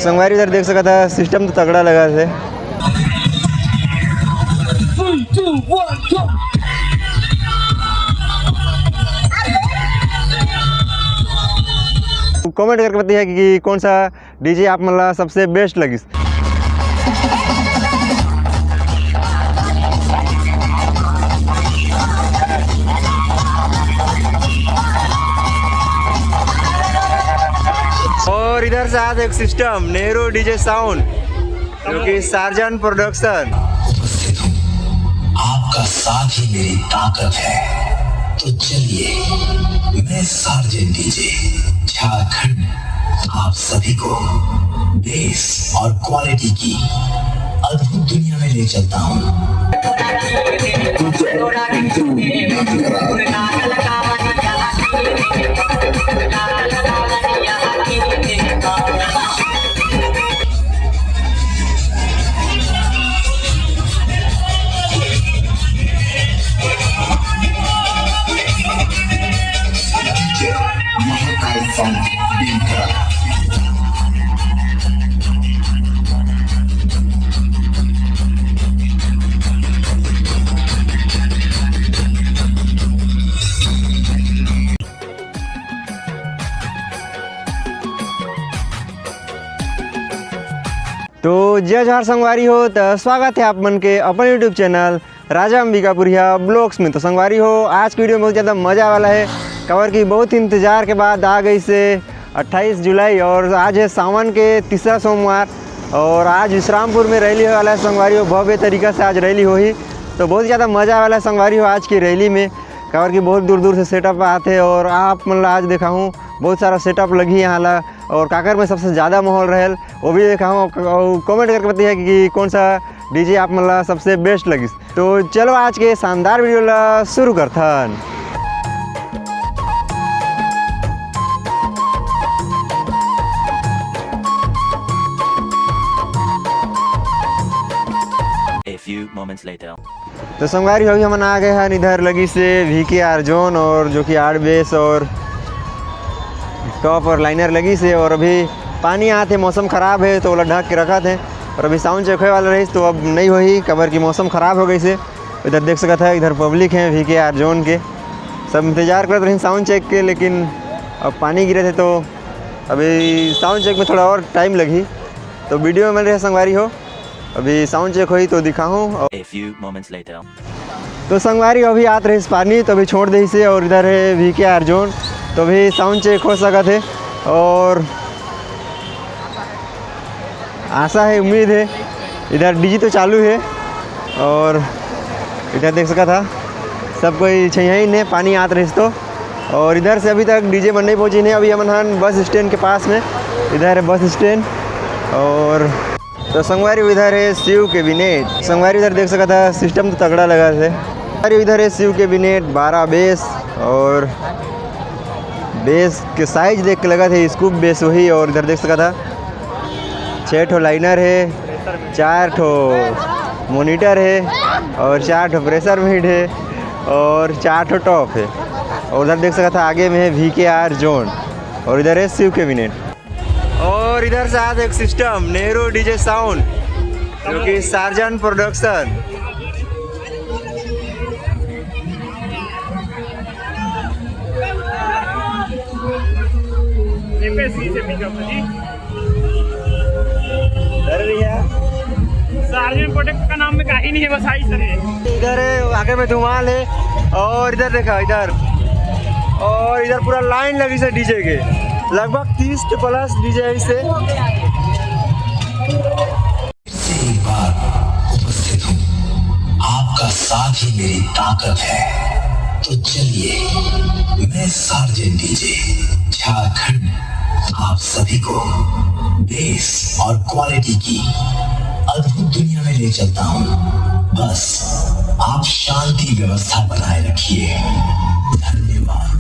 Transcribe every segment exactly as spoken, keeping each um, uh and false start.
संगवारी, इधर देख सकत ह, सिस्टम तो तगड़ा लगा थे। कमेंट करके बताइए कि कौन सा डीजे आप मन ला सबसे बेस्ट लगिस। और इधर से आज एक सिस्टम नेहरू डीजे साउंड, जो कि सार्जन प्रोडक्शन। आपका साथ ही मेरी ताकत है, तो चलिए, मैं सार्जन डीजे झारखंड आप सभी को बेस और क्वालिटी की अद्भुत दुनिया में ले चलता हूँ। तो जय जोहार संगवारी हो, तो स्वागत है आप मन के अपन YouTube चैनल राजा अंबिकापुरिया ब्लॉग्स में। तो संगवारी हो, आज की वीडियो में बहुत ज़्यादा मज़ा वाला है, काबर कि बहुत इंतज़ार के बाद आ गइसे अट्ठाईस जुलाई और आज है सावन के तीसरा सोमवार और आज विश्रामपुर में रैली होए वाला है संगवारी हो। भव्य तरीका से आज रैली होही, तो बहुत ज़्यादा मज़ा वाला है संगवारी हो आज की रैली में, काबर कि बहुत दूर दूर से सेटअप आथे और आप मन ला आज देखाहूँ, बहुत सारा सेटअप लगही यहाँ ला और काकर में सबसे ज़्यादा माहौल रहेल, वो भी देखाहूँ। और कमेंट करके बताइए कि कौन सा डीजे आप मन ला सबसे बेस्ट लगिस। तो चलो आज के शानदार वीडियो ला शुरू करथन। A few moments later. तो संगवारी हो, अभी हमन आ गए हन, इधर लगिसे वी के आर जोन और जो कि आर्ट बेस और टॉप और लाइनर लगिसे और अभी पानी आत हे, मौसम खराब है तो ओला ढक के रखत हे और अभी साउंड चेक होए वाला रहिस तो अब नहीं होही, काबर कि मौसम खराब हो गइसे। इधर देख सकत है, इधर पब्लिक है वी के आर जोन के, सब इंतजार करत रहिन साउंड चेक के, लेकिन अब पानी गिरत हे तो अभी साउंड चेक में थोड़ा और टाइम लगही। तो वीडियो में बने रहे संगवारी हो, अभी साउंड चेक होही तो दिखाहूँ। A few moments later. तो संगवारी अभी आत रहिस पानी तो अभी छोड़ देइसे और इधर है वी के आर जोन, तो अभी साउंड चेक हो सकत है और आशा है, उम्मीद है। इधर डीजे तो चालू है और इधर देख सकत हा सब कोई छइहाइन हे, पानी आत रहिस तो। और इधर से अभी तक डीजे मन नहीं पहुँचिन हे। अभी हमन हन बस स्टैंड के पास में, इधर है बस स्टैंड। और तो संगवारी इधर है शिव कैबिनेट। संगवारी इधर देख सकत हा सिस्टम तो तगड़ा लगा है। अरे इधर है शिव कैबिनेट, बारह बेस और बेस के साइज देख के लगत हे स्कूप बेस होही। और इधर देख सकत हा छः ठो लाइनर है, चार ठो मॉनिटर है और चार ठो प्रेशर मीट है और चार ठो टॉप है। और उधर देख सकत हा आगे में है वी के आर जोन और इधर है शिव कैबिनेट। और इधर से आज एक सिस्टम नेहरू डीजे साउंड, जो कि सार्जन प्रोडक्शन। एमएससी से पिकअप है जी। अरे भैया, सार्जन प्रोडक्ट का नाम में कहीं नहीं है, बस आई सर है। इधर है, आगे में धुमाल है और इधर देखा, इधर और इधर पूरा लाइन लगी सर डीजे के, लगभग तीस के प्लस डीजे है इसे। फिर से एक बार उपस्थित हूँ, आपका साथ ही मेरी ताकत है। तो चलिए, मैं सार्जन डीजे झारखंड आप सभी को बेस और क्वालिटी की अद्भुत दुनिया में ले चलता हूँ। बस आप शांति व्यवस्था बनाए रखिए। धन्यवाद।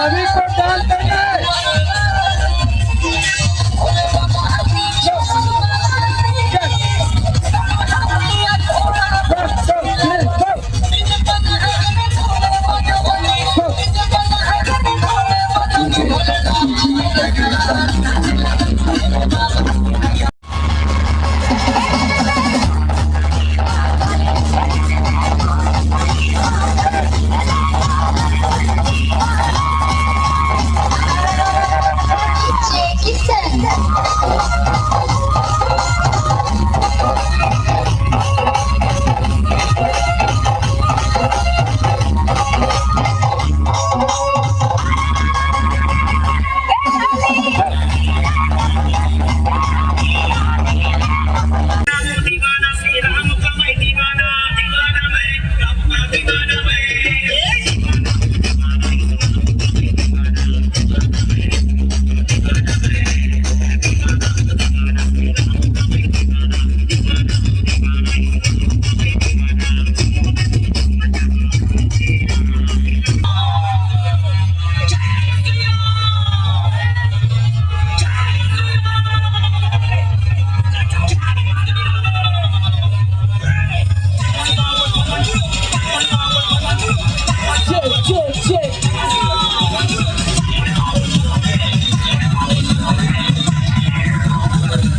अभी तो डाल देंगे।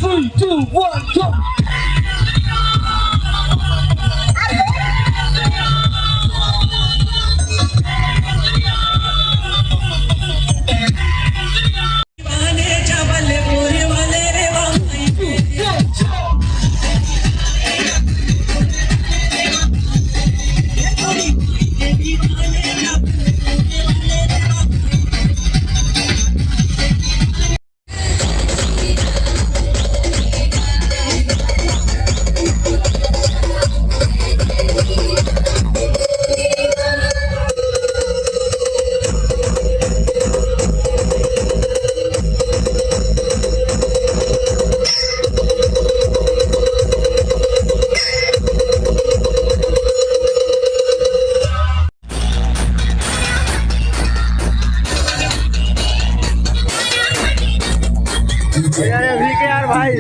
Three, two, one, go! यार, अभी के यार भाई।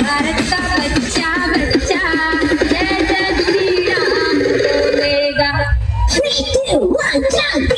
भारत का बच्चा, बच्चा, जय जय श्री राम बोलेगा। Three, two, one, jump!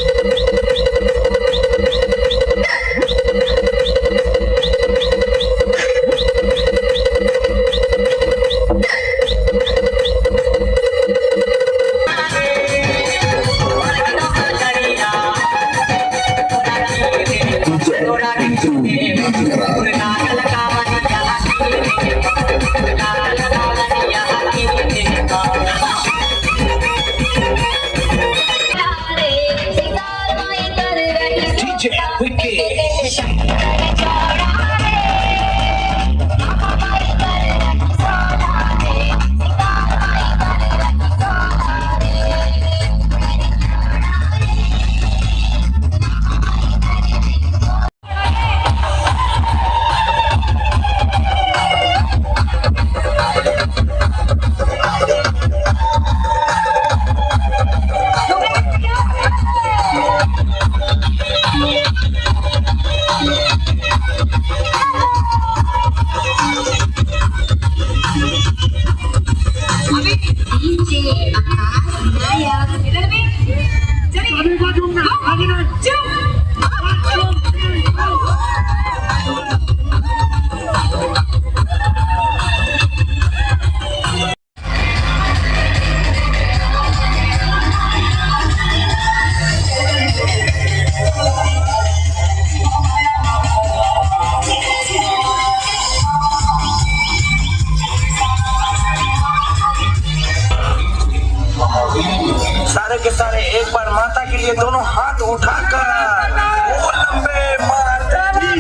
एक बार माता के लिए दोनों हाथ उठाकर बोल, अम्बे माता की।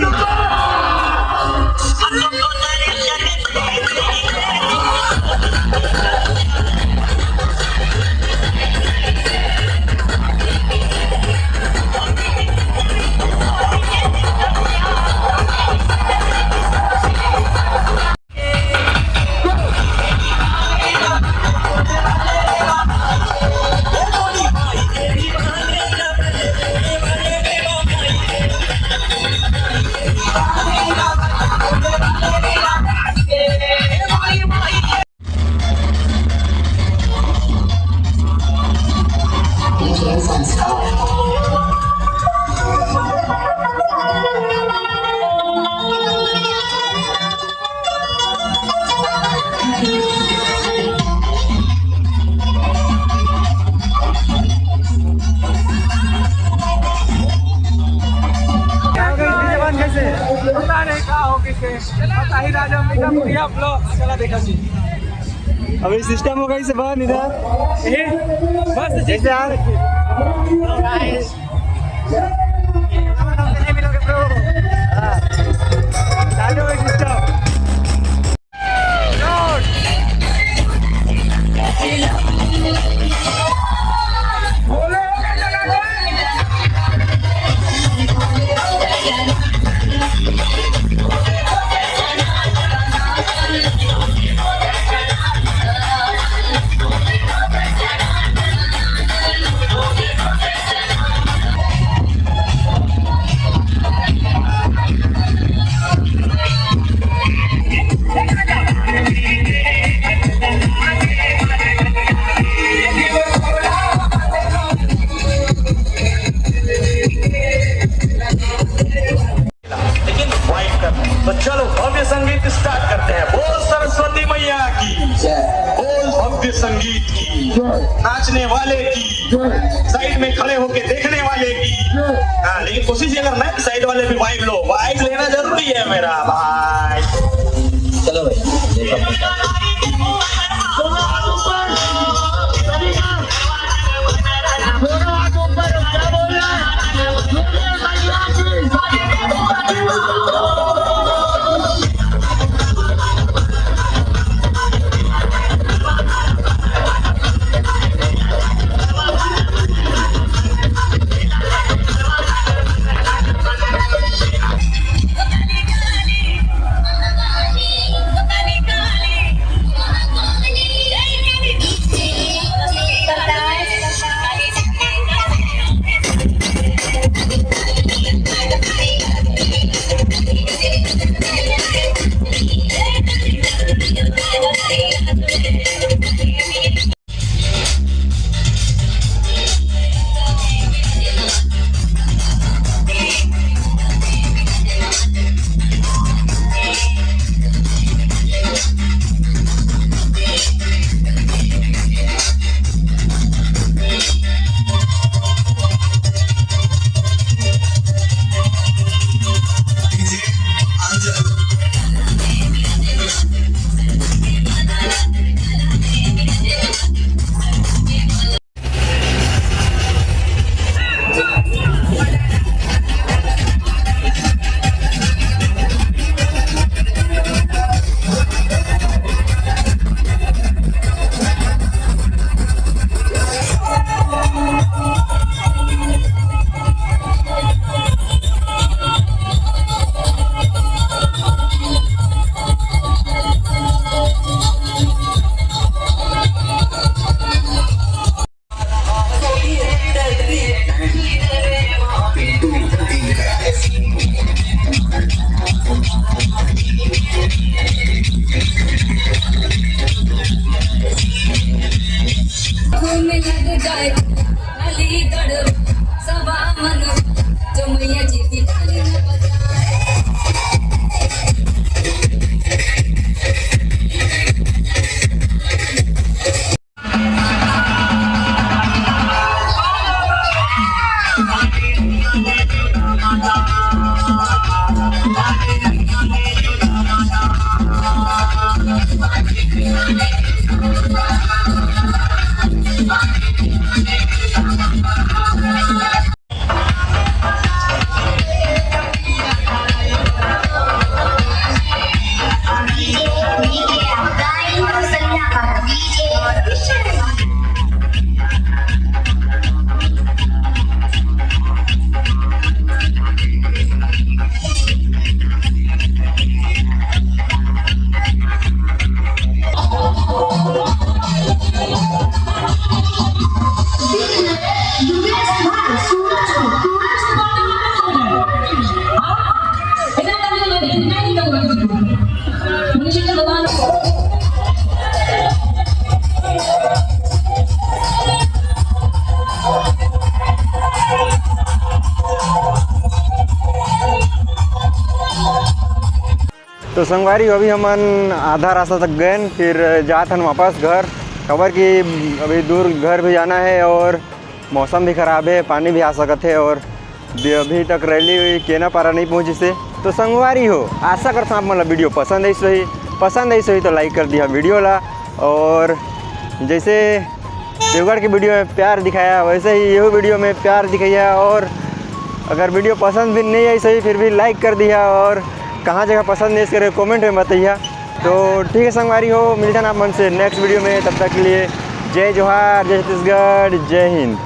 क्या हो गई, जवान कैसे? पता नहीं का हो कैसे। पता ही राजा, हम देखा पूरी आप लोग। चला देखा जी। अभी सिस्टम हो गई से बाहर निधर। ए, बस कैसे यार? हाँ। चालू है सिस्टम। लेकिन वाइब कर। तो चलो, भव्य संगीत स्टार्ट करते हैं। बोल सरस्वती मैया की, बोल भव्य संगीत की, नाचने वाले की, साइड में खड़े होके देखने वाले की। हाँ, लेकिन कोशिश ये करना है कि साइड वाले भी वाइब लो। वाइब लेना जरूरी है मेरा भाई। चलो भाई, ये सब तो संगवारी हो, अभी हमन आधा रास्ता तक गएन, फिर जात हन वापस घर, काबर कि अभी दूर घर भी जाना है और मौसम भी खराब है, पानी भी आ सकत है और अभी तक रैली केना पारा नहीं पहुँचिस हे। तो संगवारी हो, आशा करथन आप मन ला वीडियो पसंद आइस होही, पसंद आइस होही तो लाइक कर दिहा वीडियो ला। और जैसे देवगढ़ के वीडियो में प्यार दिखाया, वैसे ही यहू वीडियो में प्यार दिखाइया। और अगर वीडियो पसंद भी नहीं आइस होही फिर भी लाइक कर दिहा, और कहाँ जगह पसंद नहीं आइस करके कमेंट में बताइया। तो ठीक है संगवारी हो, मिलथन आप मन से नेक्स्ट वीडियो में, तब तक के लिए जय जोहार, जय छत्तीसगढ़, जय हिंद।